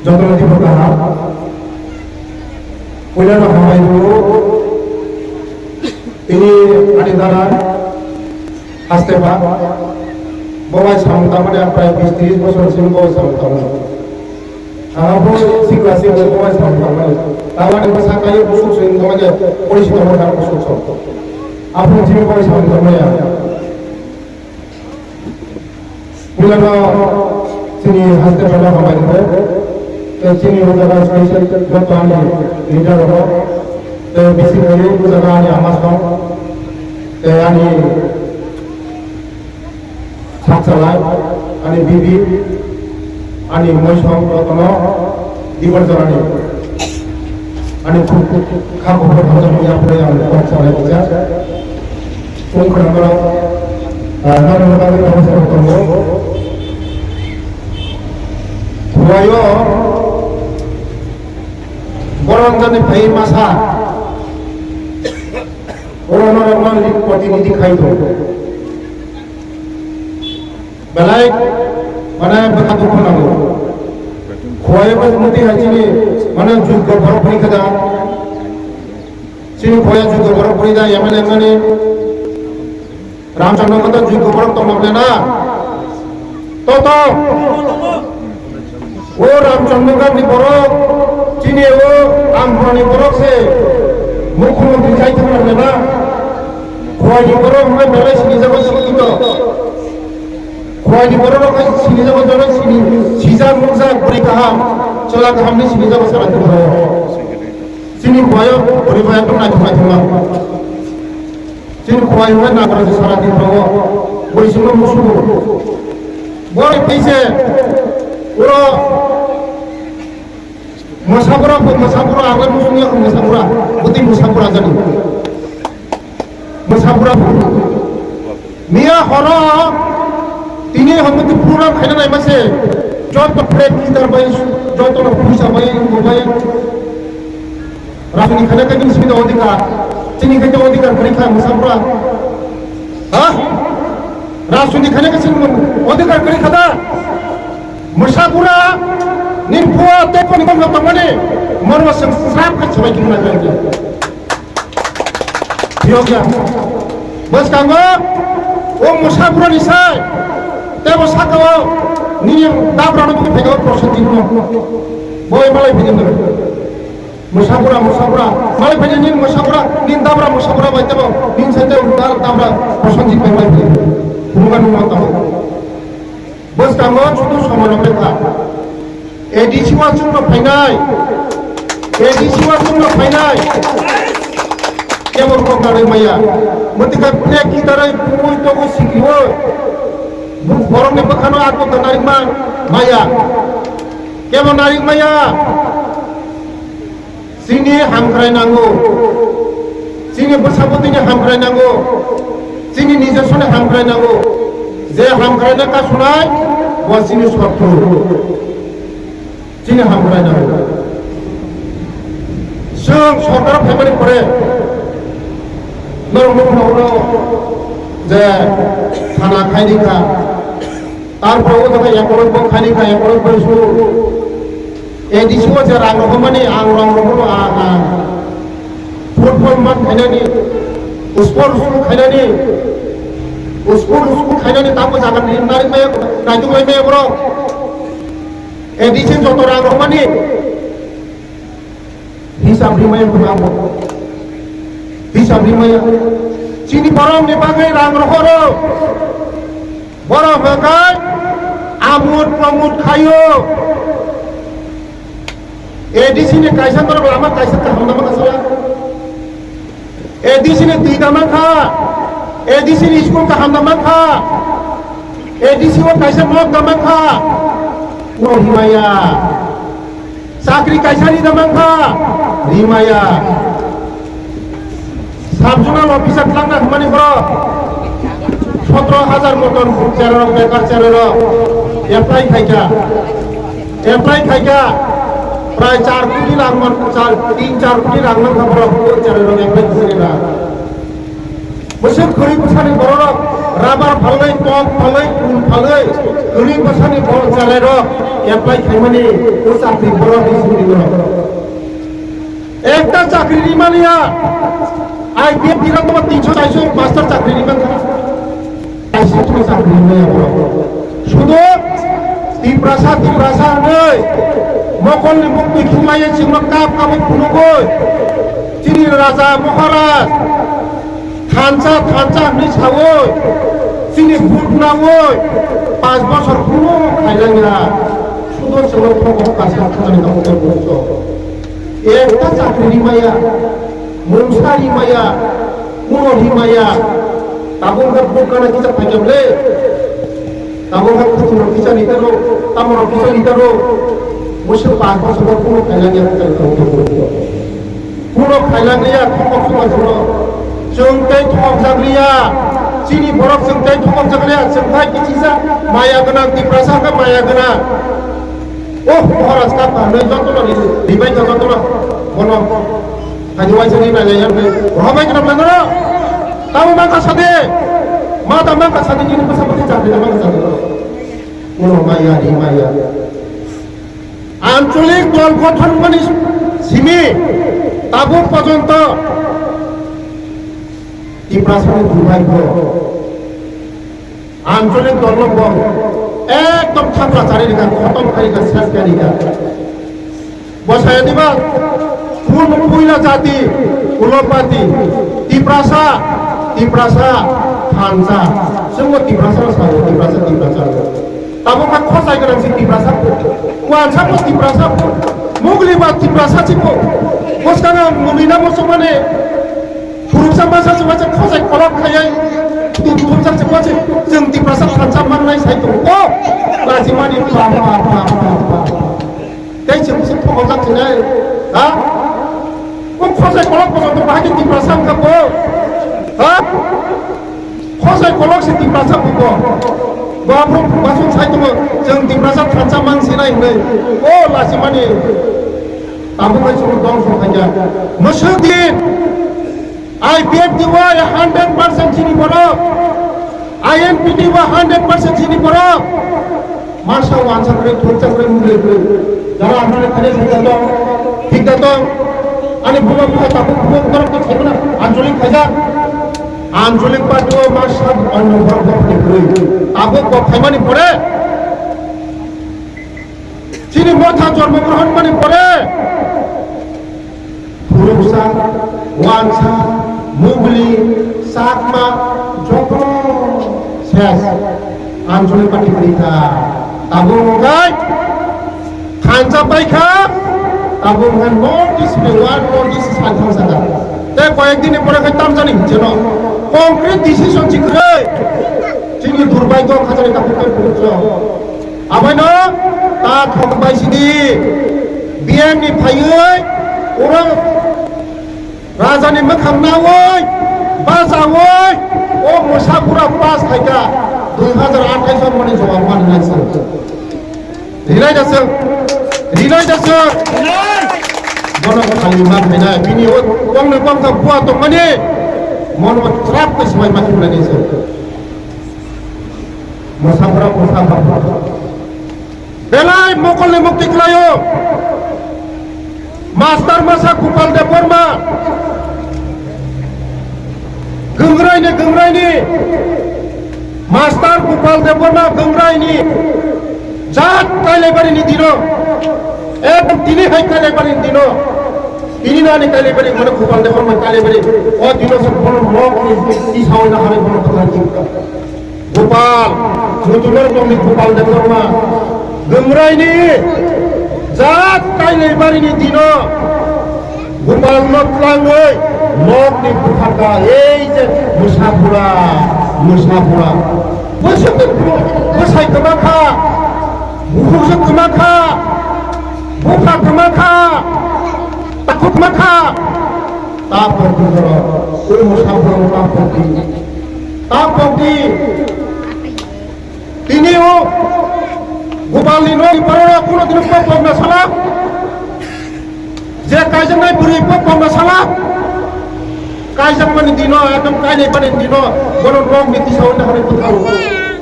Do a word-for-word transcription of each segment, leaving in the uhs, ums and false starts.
Jotono teibo kaham. Puilano hambai rwo. Tini ani dara haste ba. Bo bai samung tangmani ang prai bis tris bosor simi bo bai samung tangmani. Ang abo sikla simi bo bai samung tangmani. Tamani bwsa kaiyo busuk simi tongmani, pori sitongmani busuk song. Abo simi bo bai samung tangmani ang. Puilano chini haste phano hambai rwo. Tei chini o jaga special joto ani leader rok. Tei bisi kaiwi o jaga ani ama song. Tei ani sakchalai, ani bibi, ani moisong jotono. Dibar jorani. Ani khuk khuk kha buphur hamjakmani yapharwi ang kok sanai kisa. Chwng khwnamano, ah, nang nang bagwi kok sanai tongo. Phuaio borok jani phai masa. Oro norok man protinidhi khai tongo. Belai, mane, bwkha dukhu nango. Khowai bo muti hai chini, mane, juggo borok phai khada. Chini khowai juggo borok phai da, M L A mani. Ramchandra kota juggo borok tongma bole na. To, to. O Ramchandra ni borok, chini o Amphani borok se. Mukhyamantri chai thangma bole na. Khowai ni borok hwnba belai sini jago sikito. Khowai ni borok rok hai sini jago jono sini sijak nukjak bwrwi kaham, chwla kaham ni sini jago sana tongthok. Chini khowai o bwrwi bai ekdom naithok naithok ma. Chini khowai hwnba nagra se sana tongthok. Bwrwi singno musugo. Borok phaise uro Mwsabura bo mwsabura, ang le musung ya mwsabura, bwtwi mwsabura jani. Mwsabura bo. Miya horo, tini hwn bwtwi program khaina nai mase, joto plate leader bai, joto no puisa bai, bo bai. Rajuni khaina khe nini simi odhikar, chini khe odhikar kwrwi kha mwsabura. Ha? Rajuni khaina khe chini odhikar kwrwi kha da? Mwsabura, nini phuo tei phone ni bokno tongmani, mormo chwng srap khe swbai khe nang nang. Phiyok ya. Bwskango, o mwsabura ni sai, tei bo saka o, nini dabra no bukhe phai o Prosenjit no. Bo malai phai nang. Mwsabura, mwsabura, malai phai nini mwsabura, nini dabra mwsabura bai tebo, nini sai tebo da-, dabra Prosenjit bai bai phai. Phunukma nungma tamo. Bwskango chutu somono bwkha. A D C o chwngno phainai. A D C o chwngno phainai. Kebo kok narwi maya. Mwtwkha plek kitarwi pungwi togwi sikriwo. Borokni bwkhano ako ta narwkma maya. Kebo narwk maya. Chini hamkrai nango. Chini bwsabwtwini hamkrai nango. Chini nijoswni hamkrai nango. Je hamkraino kasunai, bo chini sotru. Chini hamkrai nango. Chwng sorkar phaimani pore norok nukno hwnwi je thana khaidi kha. Tarpore o jaga ekorok bo khaidi kha, ekorok bo su. A D C o je rang rwmani, ang rang rwmani, ang, ang. Football mat khainani, sport school khainani, school, school khainani tamo jaga ni nari maya, naituk lai maya borok. A D C joto rang rwmani, hisab rimaya borok. Hisab rimaya. Chini borok ni bagwi rang rohoro. Borok hwnkhe amut pramut khaio. A D C ni kaisa norok lama kaisa kaham lama kasala. A D C ni twi da mankha. A D C ni school kaham da mankha. A D C o kaisa nok da mankha. Uro himaya. Chakri kaisa rida mankha, rimaya. Sub-zonal officer tlangna hwnmani borok sotro hajar moton chererok, bekar chererok apply khaikha. Apply khaikha, prai char koti rang man, char, tin char koti rang mankha borok chererok apply khaikha. Bwswk kwrwi bwsani bororok Rubber phalwi, kok phalwi, phul phalwi, kwrwi bwsani borok chalairok apply khaimani o chakri borok ni simi borok. Ekta chakri rimani ya, I P F ni rok tinso chairso master chakri rimani. Kaisa chakri rimani ya borok. Sudo Tiprasa, Tiprasa hwnwi mokolni mukti khumlaiwi chwngno kap kap phunugwi chini raja Maharaj thansa, thansa hwnwi sawi chini vote nawi panch bosor kuno khailangya. Sudo chwngno thokok kaisa khwnani tongkhe bukso. Ekta chakri rimaya, mungsa rimaya, kuno rimaya. Tabuk khe vote gana kisa phaikhe le. Tabuk khe kuchungrok kisa ni taro, tamorok kisa ni taro. Bwswk panch bosor kuno khailangya, kuno khailangya, thokok thokok kuno. Chwng tei thokjak liya, chini borok chwng tei thokjak liya, chwng khai kichisa maya gwnang, Tiprasa khe maya gwnang. Oh, Maharaj kap kha, nai jotono ri-, ribai kha jotono. Bono. Haji waisa ni nai nai nai. Rohbai kha nang nang. Tamo mangkha sade. Ma ta mangkha sade ni bwsa bwsa chakri mangkha sade. Bono maya ri maya. Ancholik dol gothon mani simi tabuk porjonto Tiprasani durbaigyo. Ancholik dolno bo ekdom thapla chari rikha, khotom khai rikha, ses khai rikha. Bo saya diba, pun puila jati, ulopati, Tiprasa, Tiprasa, thansa. Chwngbo Tiprasa sao, Tiprasa, Tiprasa. Tabuk kha khosai gwnang si Tiprasa phu. Wansa phu Tiprasa phu. Mugli ba Tiprasa si phu. Bwskang ang mugli na muchungmani. Phuruksa masa se waisa khosai kolok khaiya. Tu thumsa se waisa chwng Tiprasa thansa mangnai sai tongo. Lachimani pa pa pa pa pa. Tei se musu thokojak sinai. Ha? Ko khosai kolok bojoto bahai khe Tiprasa wngkha bo. Ha? Khosai kolok se Tiprasa buko. Bo aphuru basuk sai tongo, chwng Tiprasa thansa mang sinai hinwi. O lachimani tabuk bai chwng dongso khaikha. Mwswk din I P F T Y hundred percent chini borok. I N P T Y hundred percent chini borok. Masa wansa kwrwi, thuksa kwrwi, mugri kwrwi. Jara anchalik khaijak thikda tong, thikda tong. Ani buma buma tabuk buma borok to khaimana anchalik khaijak. Anchalik party o masa onno borok borok ni kwrwi. Tabuk bo khaimani pore chini motha jormo grohon mani pore. Phuruksa, wansa, mugli, chakma, joto ses. Anchalik party kwrwi kha. Tabuk wngkha thansa paikha. Tabuk wngkha North East bai One North East sai thang saka. Tei koyek din ni pore khai tamjani hinjeno. Concrete decision si kwrwi. Chini durbai dol khajani tabuk khe phuruksa. Abaino ta thok bai sidi B M ni phaiwi oro raja ni mwkhang nawi bachawi o mwsa bura pass khaika dui hazar athais o mani jawab mani nai sir. Rilai da sir. Rilai da sir. Bono kali ma phainai bini o kong ni kong ta bua tongmani mono trap ke swbai ma khulai sir. Mwsa bura mwsa bura. Belai mokolni mukti khlaio. Master masa Gopal Debbarma. Gwngraini, gwngraini. Master Gopal Debbarma gwngraini. Jat Kailaibarini dino. Ekdom tini hai Kailaibarini dino. Tini nani Kailaibari, mane Gopal Debbarma Kailaibari. O dino se bono mok ni tisawina hari bono kotha jibka. Gopal, Mutular tongni Gopal Debbarma, Gwngraini jat Kailaibarini dino Gopalno tlangwi nokni bwkharka ei je mwsapura, mwsapura. Bwswk bwsai kwma kha, bukhukjwk kwma kha, bupha kwma kha, takhuk kwma kha. Ta pokdi jora, o mwsapura ta pokdi. Ta pokdi. Tini o Gopalni nokni parao kuno dino pok pok na sala. Je kaijaknai bwrwi pok pok na sala. Kaijakmani dino, ekdom kainai pani dino, bono nok ni tisa wngna hwnwi bwtharo.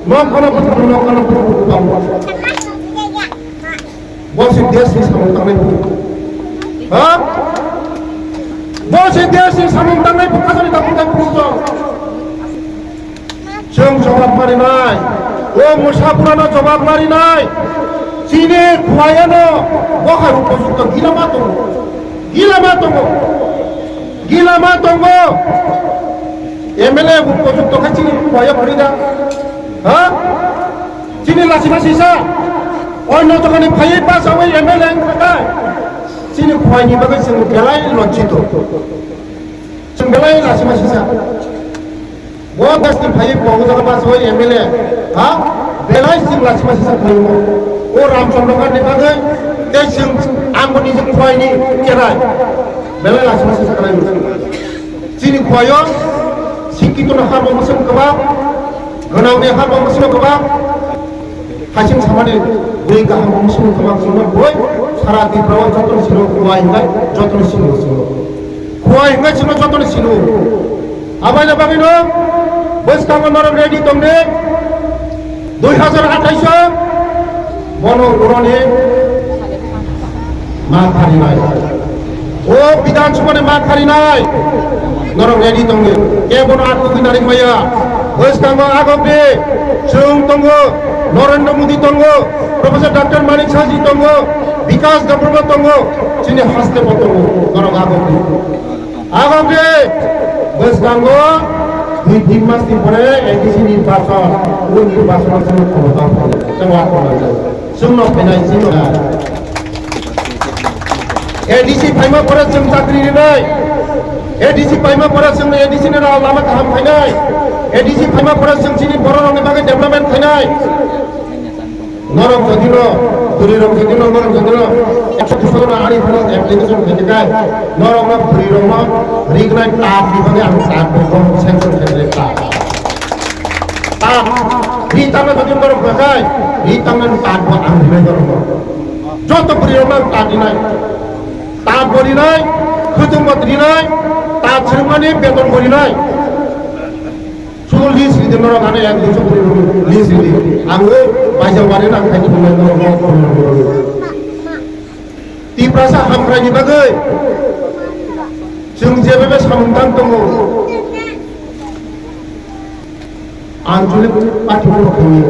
Nok bono bwtharo, nok bono bwtharo. Bo se desh ni samung tangnai bwtharo. Ha? Bo se desh ni samung tangnai bwtharo ni takung takung. Chwng jawab marinai, o mwsa burano jawab marinai. Chini khuayano bokhar upojukto gilama tongo, gilama tongo, gilama tongo. M L A upojukto khe chini khuayo khorida, ha? Chini lachima sisa, onno jagani phaiwi pasawi M L A wngkha khe, chini khuaini bagwi chwng belai lojjito. Chwng belai lachima sisa. Bo dasti phaiwi bo jaga pasawi M L A, ha? Belai chwng lachima sisa khlaio. O Ramchandra Gandhi bagwi tei chwng ang bo nijwk khuaini cherai. Belai lachima sisa khlaio. Chini khuayo sikkito ni ha bo mwswk kwbang, gwnang ni ha bo mwswk kwbang. Hasing samani bui kaham bumsung thamang sungma boi sara Tripura o jotono sino kuai hingai jotono sino sino. Kuai hingai sino jotono sino. Abaina bagino bwskango norok ready tongdi. Dui hazar athais o bono uroni ma pharinai. O Bidhan Sabha ni ma kharinai norok ready tongdi. Kebono atwgwi narik maya. Bwskango agokdi chwng tongo, Narendra Modi tongo, Professor Doctor Manik Saha ji tongo, Bikash Debbarma tongo, chini haste bo tongo, norok agokdi. Agokdi bwskango dui tin mas ni pore A D C nirbachon, o nirbachon o chwng khomota phai, chwng wa khomota. Chwngno phainai chwngno. A D C phaima pore chwng chakri rinai. A D C phaima pore chwng A D C ni rao lama kaham khainai. A D C phaima pore chwng chini borok rokni bagwi development khainai. Norok jodino, bwrwi rok jodino, norok jodino ekso duso jona ani phano application khaikhe kai. Norok no bwrwi rok no rignai tak ni bagwi ang tak bo sanction khainai tak. Tak, ri tangna jodi norok bakai, ri tangna tak bo ang rinai norok no. Joto bwrwi rok no ang tak rinai. Tak bo rinai, khwtwng bo rinai, tak swrwngmani beton bo rinai. Sudu list ridi norok ano ek duiso kori rw list ridi. Ang o baijak wari nang khaini thumnai norok no. Tiprasa hamkraini bagwi chwng jebebe samung tang tongo. Anchalik party no khaini.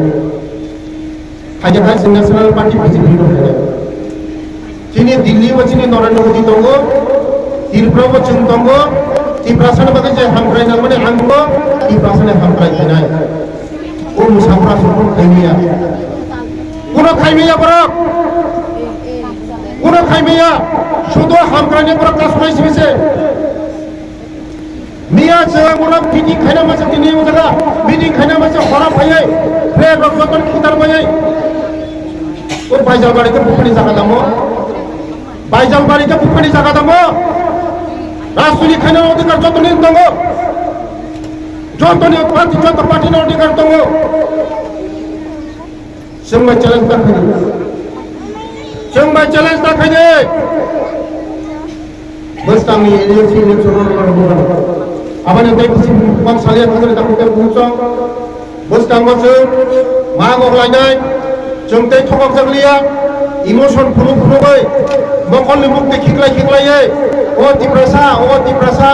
Haikhe hai chwng National Party B J P no khainai. Chini Delhi bo chini Narendra Modi tongo, Tripura bo chwng tongo, Tiprasa ni bagwi je hamkrai nangmani ang bo Tiprasa ni hamkrai khainai. O mwsapura songkok khaimaya. Kuno khaimaya borok. Kuno khaimaya. Sudo hamkrai ni borok kasumai simi se. Miya chwng ulo meeting khaina masa tini o jaga meeting khaina masa hora phaiwi flag rok joto khitar baiwi. O Baijalbari khe buphani jaga damo. Baijalbari khe buphani jaga damo. Rajniti khaina odhikar jotoni tongo. Jotoni party joto party ni odhikar tongo. Chwng bai challenge ta khaidi. Chwng bai challenge ta khaidi. Bwskangni A D C election rwna rwna. Aboni tei bisi bang salia thangwi tamo tei buchong. Bwskango chwng ma gok lainai. Chwng tei thokok jak liya. Emotion phuru phuru bai. Mokolni mukti khiklai khiklaiwi. O Tiprasa, o Tiprasa.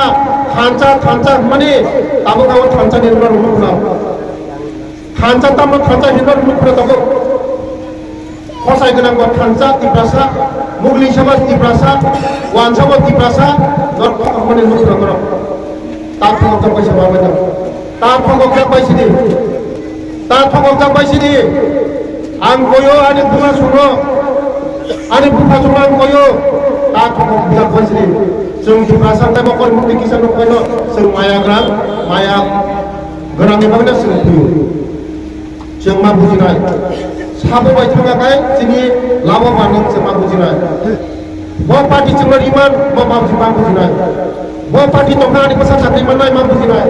Thansa, thansa hwnmani. Tabuk abo thansa ni rwna rwna. Thansa tamo thansa hinwi rwphre tongo. Khosai gwnang bo thansa Tiprasa, Mugli Samaj Tiprasa, Wansa bo Tiprasa, norok hwnwi rwphre norok. Ta thongok jak bai se ba bai ta. Ta thongok jak bai sidi. Ta thongok jak bai sidi. Ang koyo ani buma suno. Ani bupha suno ang koyo. Ta thongok jak bai sidi. Chwng Tiprasa tei bo kor mukti kisa nuk koino. Chwng maya gram, maya. Gwnangni bagwi no chwng phiyok. Chwng ma bujinai. Sabo bai thangya khai chini labo manwi chwng ma bujinai. Bo party chwngno riman, bo ma buji-, ma bujinai. Bo party tongkha ani bwsa chakri mannai ma bujinai.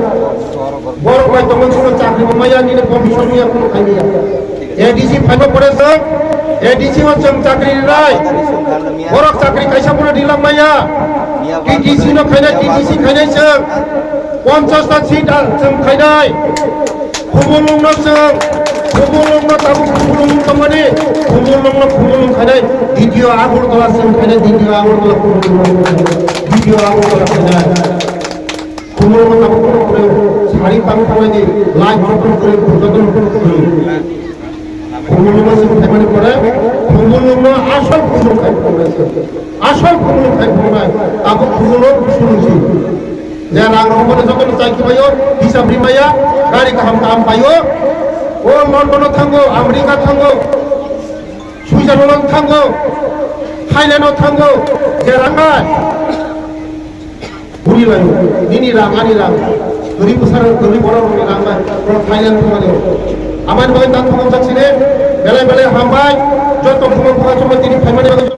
Borok bai tongmani chwngno chakri bo maya, nini commission ya kuno khai maya. A D C phaiba pore chwng, A D C o chwng chakri rinai. Borok chakri kaisa bono rilak maya. T T C no khainai, T T C khainai chwng. Ponchash ta seat ang chwng khainai. Khumulwng no chwng, Khumulwng no tabuk Khumulwng tongmani, Khumulwng no Khumulwng khainai. Ditiyo Agartala chwng khainai, ditiyo Agartala Khumulwng, ditiyo Agartala khainai. Khumulwng no tabuk khumulwng, sari tang tanglaini, lai joto khumulwng, joto khumulwng. Khumulwng no chwng khaimani pore, Khumulwng no asol Khumulwng khai khumulwng se. Asol Khumulwng khai khumulwng, tabuk Khumulwng Khumulwng se. Je rang rok bono joto no chai khibaio, hisab rimaya, gari kaham kaham paio. O London o thango, America thango, Switzerland thango, Thailand o thango, je rang hai. Buri laio, nini rang, ani rang. Kwrwi bwsarok, kwrwi bororokni rang bai, borok Thailand thangmani rok. Aboni bagwi tang thangmani jak sini, belai belai hambai, joto bukhuk bukhuk chumui tini phaimani bagwi.